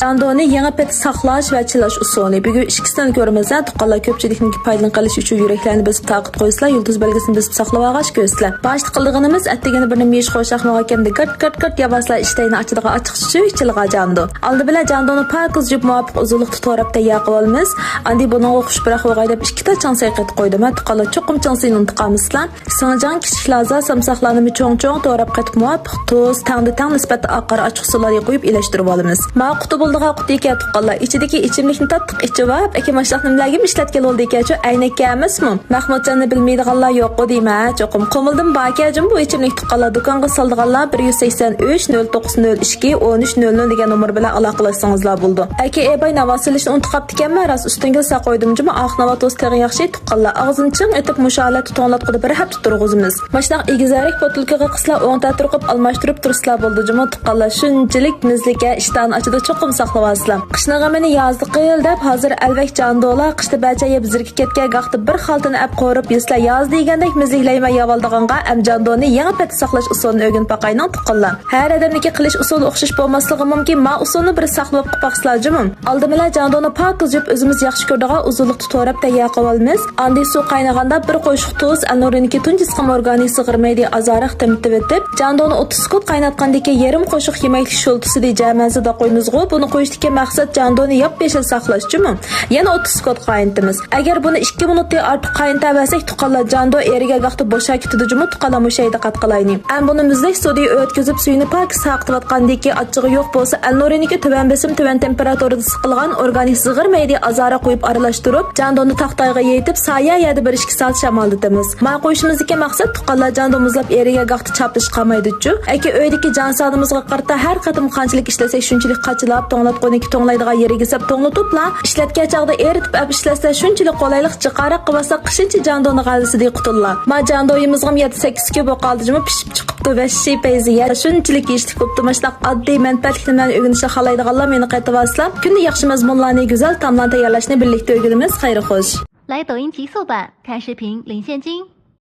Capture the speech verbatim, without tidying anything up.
جاندونى يېڭى پېتى ساقلاش ۋە چىلاش ئۇسۇلى. بۈگۈن ئىككىسىنى كۆرىمىز. تۇغقانلار كۆپچىلىكنىڭكى پايدىلىنىپ قېلىشى ئۈچۈن يۈرەكلەرنى بېسىپ تاقەت قويسىلا، يۇلتۇز بەلگىسىنى بېسىپ ساقلىۋالغاچ كۆرسىلە. باشتا قىلىدىغىنىمىز ئەتىگىنى بىر نېمە يېيىش خۇشياقمىغان كەمدە گىرت گىرت گىرت ياۋاسلا ئىشتەينى ئاچىدىغان ئاچچىق سۈيۈك چىلىغا جاندۇ. ئالدى بىلەن جاندۇنى پاكىز يۇيۇپ مۇۋاپىق ئۇزۇنلۇقتا توراپ تەييار قىلىۋالىمىز. ئاندىن بۇنىڭغا خۇش پۇراق بولغاي دەپ ئىككى تال چىڭ سېقىت قويدۇم. ھە، تۇغقانلار چوقۇم چىڭ سېنىنى تۇتقانمىسىلەر. سىڭجاڭ كىچىك لازا سامساقلارنىمۇ چوڭ-چوڭ توراپ قېتىپ مۇۋاپىق تۇز، تەڭدە تەڭ نىسبەتتە ئاق قارا ئاچچىق سۇلارنى قۇيۇپ ئىلەشتۈرۈۋالىمىز. ماڭا قۇتى بولىدىغان قۇتى ئىكەن تۇغقانلار. ئىچىدىكى ئىچىملىكنى تاتلىق ئىچىۋاپ، ئەكە ماشۇنداق نېمىلەرگىمۇ ئىشلەتكىلى بولىدىكەنچۇ، ئەينەككە ئەمەسمۇ؟ مەخمۇتجاننى بىلمەيدىغانلار يوققۇ دەيمەن، چوقۇم. قۇمۇلدىمۇ باركەن جۇمۇ بۇ ئىچىملىك تۇغقانلار. دۇكانغا سالىدىغانلار بىر يۈز سەكسەن ئۈچ، نۆل توققۇز، نۆل ئىككى، ئون ئۈچ، نۆل نۆل دېگەن نومۇر بىلەن ئالاقىلاشسىڭىزلا بولىدۇ. ئەكە ئېباي ناۋا سېلىشنى ئۇنتۇپ قاپتىكەنمەن، راست ئۈستۈنگە ساق قويدۇم جۇمۇ، ئاق ناۋا توز تېغى ياخشى. تۇغقانلار، ئاغزىنى چىڭ ئېتىپ مۇشۇ ھالەتتە توڭلاتقۇدا بىر ھەپتە تۇرغۇزىمىز. ماشۇنداق ئېگىزەرەك پوتۇلكىغا قىسىلا ئوڭ تەتۈر قىلىپ ئالماشتۇرۇپ تۇرسىلا بولىدۇ جۇمۇ تۇغقانلار. شۇنچىلىك مېززىلىككەن، ئىشتىھانى ئاچىدۇ، چوقۇم ساقلىۋالسىلا. قىشنىڭ غېمىنى يازدا قىل دەپ، ھازىر ئەلۋەك جاندۇلا، قىشتا بەچە يەپ زېرىكىپ كەتكەن، گاھتا بىر خالتىنى ئەپ قورۇپ يېسىلا، ياز دېگەندەك مېززىلەيمەن يەۋالىدىغانغا، ئەم جاندونى يېڭى پېتى ساقلاش ئۇسۇلىنى ئۆگىنىپ باقايلى تۇغقانلار. ھەر ئادەمنىڭكى قىلىش ئۇسۇلى ئوخشاش بولماسلىقى مۇمكىن، ما ئۇسۇلنى بىر ساقلاپ قىلىپ باقسىلا جۇمۇ. ئالدى بىلەن جاندونى پاكىز يۇيۇپ، ئۆزىمىز ياخشى كۆرىدىغان ئۇزۇنلۇقتا توراپ تەييار قىلىۋالىمىز. ئاندىن سۇ قاينىغاندا بىر قوشۇق تۇز، ئەلنۇرىنىكى تۇنجى سىقىم ئورگانىك زىغىر مەيدە ئازراق تېمىتىۋېتىپ، جاندونى ئوتتۇز سېكۇنت قايناتقاندىن كېيىن يېرىم قوشۇق يېمەكلىك شولتىسى دېجەمەزىدا قويىمىزغۇ، بۇنى قويۇشتىكى مەقسەت جاندونى ياپيېشىل ساقلاش جۇمۇ. يەنە ئوتتۇز سېكۇنت قاينىتىمىز. ئەگەر بۇنى ئىككى مىنۇتتىن ئارتۇق قاينىتەۋەرسەك، تۇغقانلار، جاندو ئېرىگەن گاھتا بوشاپ كېتىدۇ جۇمۇ، تۇغقانلار، مۇشۇ يەردە دىققەت قىلايلى. ئەمدى بۇنى مۇزدەك سۇدىن ئۆتكۈزۈپ، سۈيىنى پاكىز ئاقىتىۋاتقاندىن كېيىن، ئاچچىقى يوق بولسا، ئەلنۇرىنىكى تۆۋەن بېسىم، تۆۋەن تېمپېراتۇرىدا سىقىلغان ئورگانىك زىغىر مەيدە ئازراق قويۇپ ئارىلاشتۇرۇپ، جاندونى تاختايغا يېيىتىپ، سايە يەردە بىر ئىككى سائەت شامالدىتىمىز. ما قويۇشىمىزدىكى مەقسەت، تۇغقانلار، جاندو مۇزلاپ ئېرىگەن گاھتا چاپلىشىپ قالمايدۇچۇ. ئەكە ئۆيدىكى جان سانىمىزغا قارىتا ھەر قېتىم قانچىلىك ئىشلەتسەك شۇنچىلىك قاچىلاپ، توڭلاتقۇنىڭكى توڭلايدىغان يېرىگە سەپ توڭلىتىپلا، ئىشلەتكەن چاغدا ئېرىتىپ ئەپ ئىشلەتسە شۇنچىلىك قولايلىق، جىقارەق قىلىۋالسا قىشىنچە جاندونى غەلۋىسىدىن قۇتۇلىلا. ما جاندويىمىزغىمۇ يەتتە سەككىز كۈن بولۇپ قالدى جۇمۇ، پىشىپ چىقىپتۇ، ۋەھشىي پەيزىيە. شۇنچىلىك يېيىشلىك بوپتۇ. ماشۇنداق ئاددىي مەنپەئەتلىك نېمىلەرنى ئۆگىنىشنى خالايدىغانلار مېنى قېتىۋالسىلا، كۈندە ياخشى مەزمۇنلارنى، گۈزەل تاملارنى تەييارلاشنى بىرلىكتە ئۆگىنىمىز. خەير خوش. 来抖音极速版，看视频领现金。